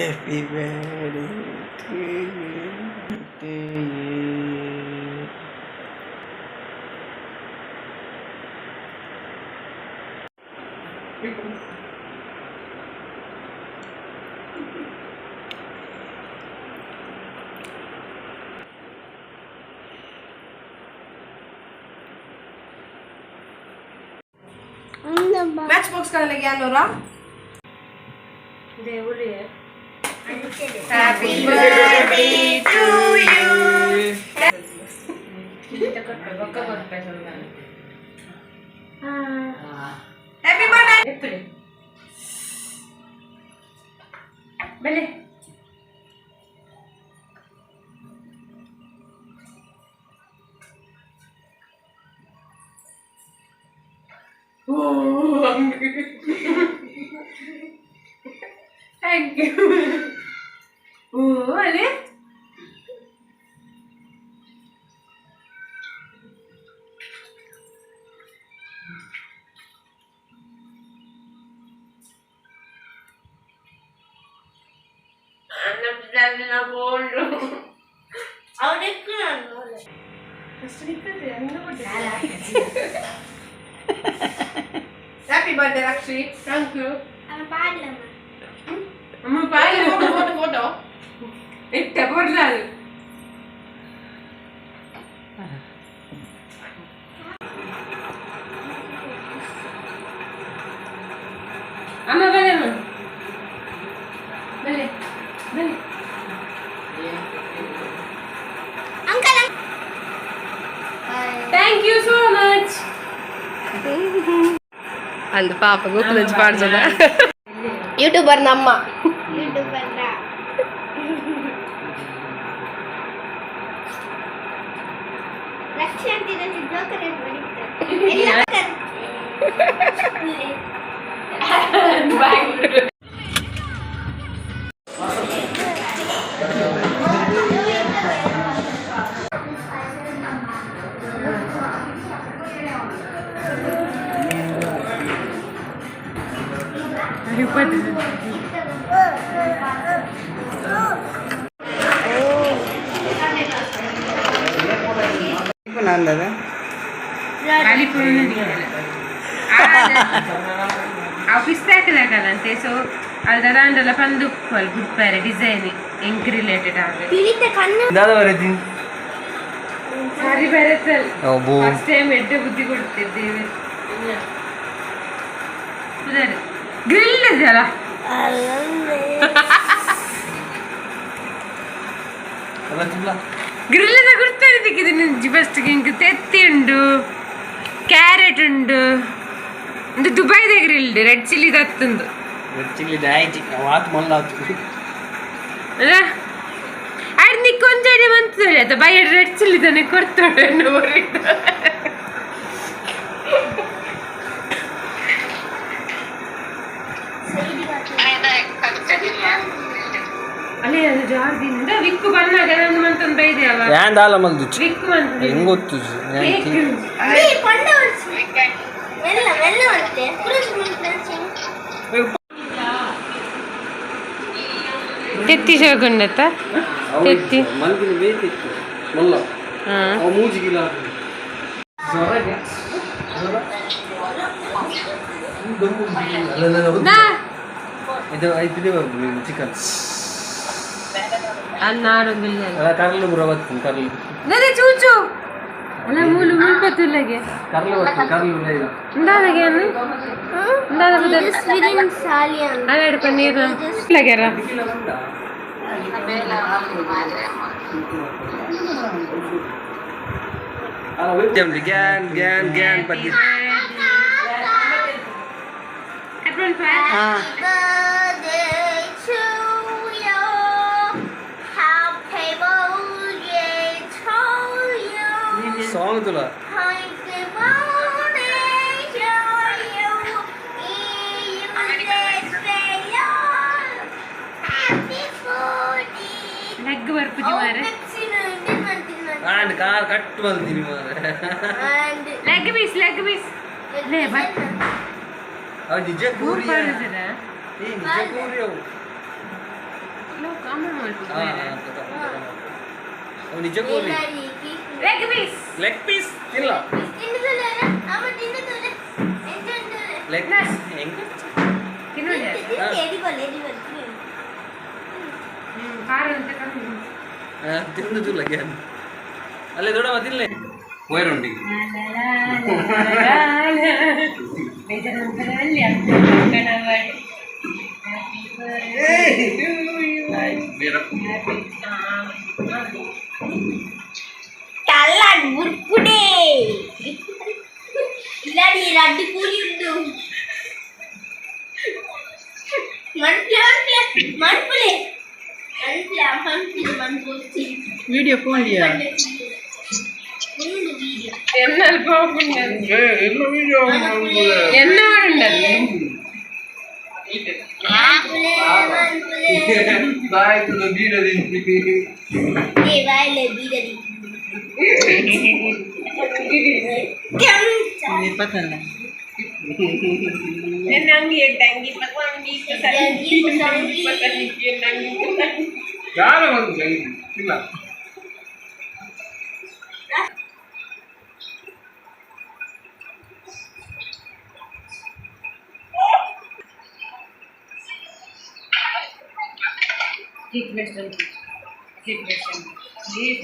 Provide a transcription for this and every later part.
Happy birthday to you, to you. Match box ka nalagyan, Nora? Hindi, uli eh. Happy birthday to you. Happy birthday. ಎತ್ತುಲೆ. ಬಲೆ. Thank you. ಓ ಅಲೆ. Happy birthday, Rakshi. Thank you. ಅಮ್ಮ ಪಾಲ್. Photo, photo, photo. ಇಟ್ಟ ಕೊಡ್ಲಾದು. ಅಮ್ಮ ಬಲೆ, ಅಮ್ಮ ಬಲೆ ಬಲೆ. Uncle. Thank you so much. ಅಂದ್ ಪಾಪ ಗೋಕುಲಂಚಿ ಪಾಡ್ಸದ ಯೂಟ್ಯೂಬರ್ ನಮ್ಮ. ಯೂಟ್ಯೂಬರ್. ರಕ್ಷೆ ಅಂತಿದ್ರೆ ಜೋಕರ್ ಎಲ್ಲ. ನಂದದ. ಅವು ಪಿಸ್ತಾಕಲಾಗಲ್ಲಂತೆ. ಸೊ ಅಲ್ದ ಪಂದು ಬುಡ್ಪಾರೆ ಡಿಸೈನ್ ಎಂಕ್ ರಿಲೇಟೆಡ್ ಆಗ. ಪಿಲಿತ ಕಣ್ಣು. ದಾದ ಬರೀತಿ. ಸರಿ ಬರತ್ತಲ್. ಅಬ್ಬೋ. ಫಸ್ಟ್ ಟೈಮ್ ಎಡ್ಡೆ ಬುದ್ಧಿ ಕೊಡ್ತಿದ್ದೇವೆ. ಗ್ರಿಲ್ ಇದೆಯಲ್ಲ. ಅಲ್ಲ ತಿನ್ಲ. ಗ್ರಿಲ್ ಗುರ್ತಾನೆ ಫಸ್ಟ್. ಇಂಕ್ ತೆತ್ತಿ ಉಂಡು, ಕ್ಯಾರೆಟ್ ಉಂಡು. ಒಂದು ದುಬೈದ ಗ್ರಿಲ್ಡ್ ರೆಡ್ ಚಿಲ್ಲಿ ದತ್ತುಂದು. ರೆಡ್ ಚಿಲ್ಲಿ ಡಾಯ್ಜಿ ವಾತ್ ಮಲ್ಲಾತು. ಅಲ್ಲ, ಆಡ್ ನಿಕ್ ಒಂಜೆಡೆ ಮಂತದೊಳೆ ಅತ್ತ ಬೈ ರೆಡ್ ಚಿಲ್ಲಿ ತಾನೆ ಕೊಡ್ತೋಳೆ. ಅಲ್ಲೇ ಅದು ಜಾರ್ದಿಂದ ವಿಕ್ಕು ಬಂದಾಗ ನಂದು ಮಂತೊಂದು ಬೈದೆ ಅವ. ಯಾನ್ ದಾಲ ಮಲ್ದುಚ್ಚಿ. ವಿಕ್ಕು ಮಂತದ. ಹೆಂಗ್ ಗೊತ್ತುಜಿ. ಕೇಕ್. ಪಂಡ ಮೆಲ್ಲ ಮೆಲ್ಲ ಮತ್ತೆ ಪುರುಷ. ತೆತ್ತಿ ಶೋಕುಂಡತ್ತ ತೆತ್ತಿ. ಮಲ್ದಿನ ಬೇಕಿತ್ತು ಮಲ್ಲ. ಹಾ. ಅವ ಮೂಜಿಗಿಲ್ಲ. ನಾ. ಇದು ಐತಿದೆ ಚಿಕನ್. ಅನ್ನಾಡೊಂದಿಲ್ಲ. ಅಲ್ಲ, ಕರ್ಲು ಬುರ ಬರ್ತದೆ ಕರ್ಲು. ನದೆ ಚೂಚು ಅಲ್ಲ ಮೂಲು ಮುಲ್ಪತ್ತುಲ್ಲಗೆ. ಕರ್ಲು ಬರ್ತದೆ ಕರ್ಲು ಇಲ್ಲ. ಇಂದಾದಗೆ ಅನ್ನು ಇಂದಾದ ಬುದರ್. ಸಾಲಿಯನ್. ಅಲ್ಲಾಡು ನೀರು ಲಗೆರ. ಗ್ಯಾನ್ ಗ್ಯಾನ್ ಗ್ಯಾನ್ ಪದ್ಯ. Birthday to you. Happy birthday to you. Song ತುಲ. Happy birthday to you. Happy birthday. Leg ಬರ್ಪುಜಿ ಮಾರೆ. And car cut ಬಂದಿನಿ ಮಾರೆ. And leg piece, leg piece ಲೇ ಬಾ. ಅವು ನಿಜ ಕೂರಿ. ಪಾಡಿದ್ರ. ಏ ನಿಜ ಕೂರಿ ಅವು. ನಿಜ ಕೋರಿ. Leg piece. Leg piece ತಿಲ್ಲ. Leg piece ಹೆಂಗ್? ತಿನ್ನುಂಡೆ. ಖಾರ ಅಂತ ಕಮ್ಮಿ. ತಿಂದು ಗ್ಯಾನ್ ಅಲ್ಲೇ ದೊಡ್ಡವ ತಿನ್ಲೆ ವೈರುಂಡಿ. കള്ളൻ ഉർപ്പുടേ ഇല്ലാടി രണ്ട് കൂലിയുണ്ട്. മൺപിളെ മൺപിളെ മൺപിളെ മൺപിളെ മൺപൂച്ചി. Video phone video. എന്നാൽ പോക്കുണ്ട്. എന്നെ ഉണ്ടല്ലേ? മൺപിളെ മൺപിളെ. ഏ വായല്ലേ ബീരടി. Please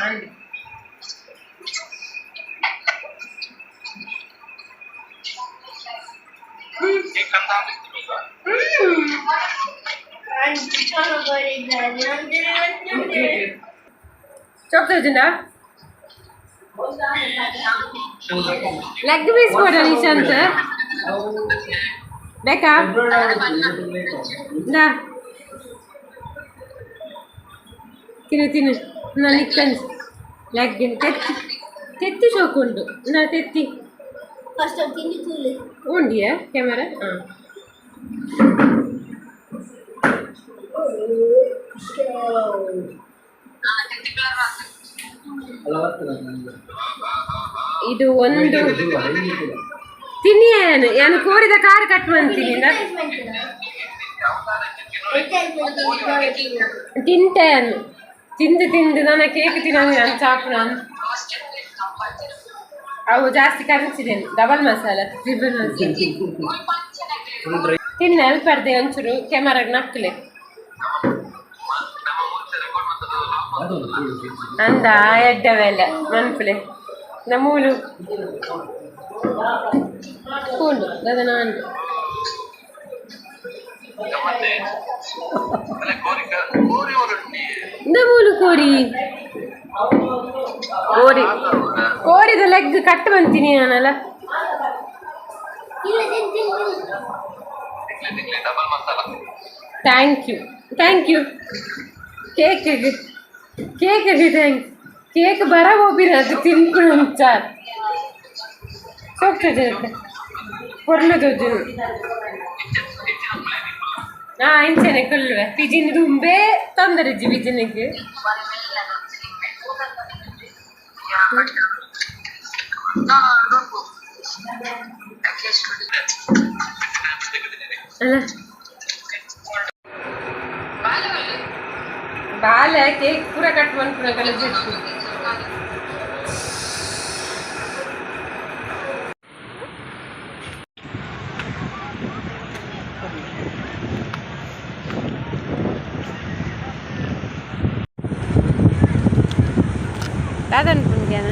and chocolate leg piece ಕೊಡ ನಿಶಾಂತ್ ಬೇಕಾ? ಇಂದಾ, ತಿನ್ನು ತಿನ್ನು. ನಾನು ಇಕ್ಕಂಜಿ ಲೆಗ್ ತೆತ್ತಿ ತೆತ್ತಿ ಶೋಕುಂಡು ನಾ ತೆತ್ತಿ. ಫಸ್ಟ್ ತಿಂಡಿ ತೂಲು. ಉಂಡಿಯಾ ಕ್ಯಾಮರಾ? ಹಾಂ. ಇದು ಒಂದು ತಿನ್ನಿ. ಏನು ಕೋರಿದ ಕಾರ್ ಕಟ್ ಮಾಡ್ತೀನಿ. ತಿಂತೇನು ತಿಂದು ತಿಂದು ನನ್ನ ಕೇಕ್ ತಿನ್ನೋ ನಾನು ಚಾಕು ನಾನು ಅವು ಜಾಸ್ತಿ ಕರಚಿದೇನು ಡಬಲ್ ಮಸಾಲ ತ್ರಿಬಲ್ ಮಸಾಲ ತಿನ್ನ ಅಲ್ಪರ್ದೆ ಒಂಚೂರು ಕ್ಯಾಮರಾಗ ನಕ್ಕಲೆ ಅಂದ ಎಡ್ಡ ಮೇಲೆ ಮನ್ಪುಲೆ ನಮ್ಮೂಲು ಕೂಂಡು ದಾದ ನಾನು. ಮೂಲು ಕೋರಿ ಕೋರಿ ಕೋರಿದ ಲೆಗ್ ಕಟ್ ಬಂತೀನಿ ನಾನಲ್ಲ. ಇಲ್ಲ, ತಿನ್ ತಿನ್ ತಿನ್. Thank you, thank you. Cake cake thanks. Cake ಬರ ಹೋಗಿನ ಅದು ತಿನ್ಕೊಂಡು ಚಾರ್ ಸೋಕ್ತದೆ ಪೊರ್ಲು ತೋಜು. ಹಾ, ಇಂಚನೆ ಕೊಲ್ಲುವೆ ಪಿಜಿನ ದುಂಬೆ ತೊಂದರೆ ಇಜ್ಜಿ ಪಿಜಿನಿಗೆ. ಅಲ್ಲ ಬಾಲೆ ಕೇಕ್ ಪೂರ ಕಟ್ ಮನ್ಪುನ ಕಲಜಿತ್ತು. ದಾದನ್ ಪುಂಗ್ಯಾನ.